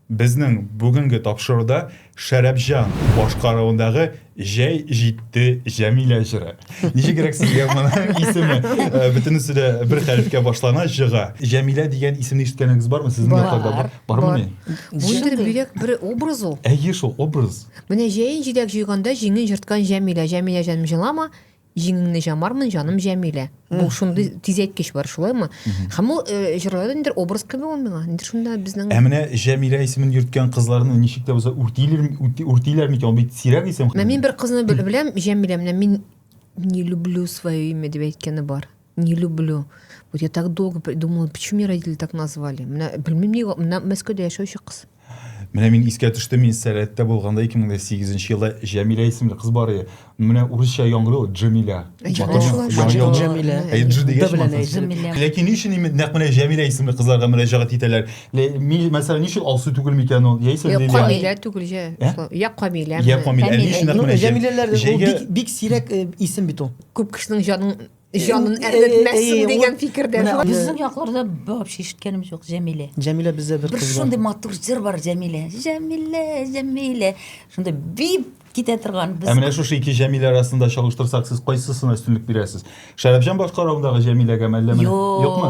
Безнең бүгенге тапшыруда Шәрәпҗан башкаруындагы Җәй җитте Җәмилә җыры. Ничегрәк сезгә моның исеме? Э, бөтенесе дә бер хәрефкә башлана, җыга. Җәмилә дигән исемне ишеткәнегез бармы? Сезнең якларда бар? Бармы? Бу инде бигрәк бер образ ул. Әйе шул, образ. Менә җәен җиләк җыйганда җиңен җырткан Җәмилә. Җәмилә җаным җылама, җиңеңне җамармын, җаным Җәмилә. Бу шундый тизәйткеч бар, шулаймы? Һәм ул э, җырларда ниндидер образ кебек ул миңа. Ниндидер шунда безнең Ә менә Җәмилә исемен йөрткән кызларны ничек тә булса үртиләр, үртиләр микән? Ул бит сирәк исем. Менә мин бер кызны беләм, Җәмилә, менә мин не люблю свое имя дип әйткәне бар. Не люблю. Вот я так долго думала, почему меня родители так назвали. Менә белмим нигә, менә Мәскәүдә яшәүче кыз. Менә мин искә төште, мин Сәләттә булганда 2008 елда Җәмилә исемле кыз бар иде. Менә урысча яңгырый ул Джамиля. Җәмилә. Әй, Дж дигәч, Ләкин ни өчен нәкъ менә Җәмилә исемле кызларга мөрәҗәгать итәләр? Мәсәлән, ни өчен Алсу түгел микән ул? Яисә Лилия? Камилә түгел, җә. Я Камилә. Я Камилә. Ни өчен нәкъ менә Җәмиләләр ул бик сирәк э, исем бит ул. Күп кешенең җанын җанын әрнетмәсен дигән фикердә. Безнең якларда вообще ишеткәнем юк Җәмилә. Җәмилә бездә бер кыз бар. Шундый матур җыр бар Җәмилә. Җәмилә, Җәмилә. Шундый бип китә торган. Ә менә шушы ике Җәмилә арасында чагыштырсак, сез кайсысына өстенлек бирәсез? Шәрәпҗан башкаруындагы Җәмиләгәме әллә менә? Юкмы?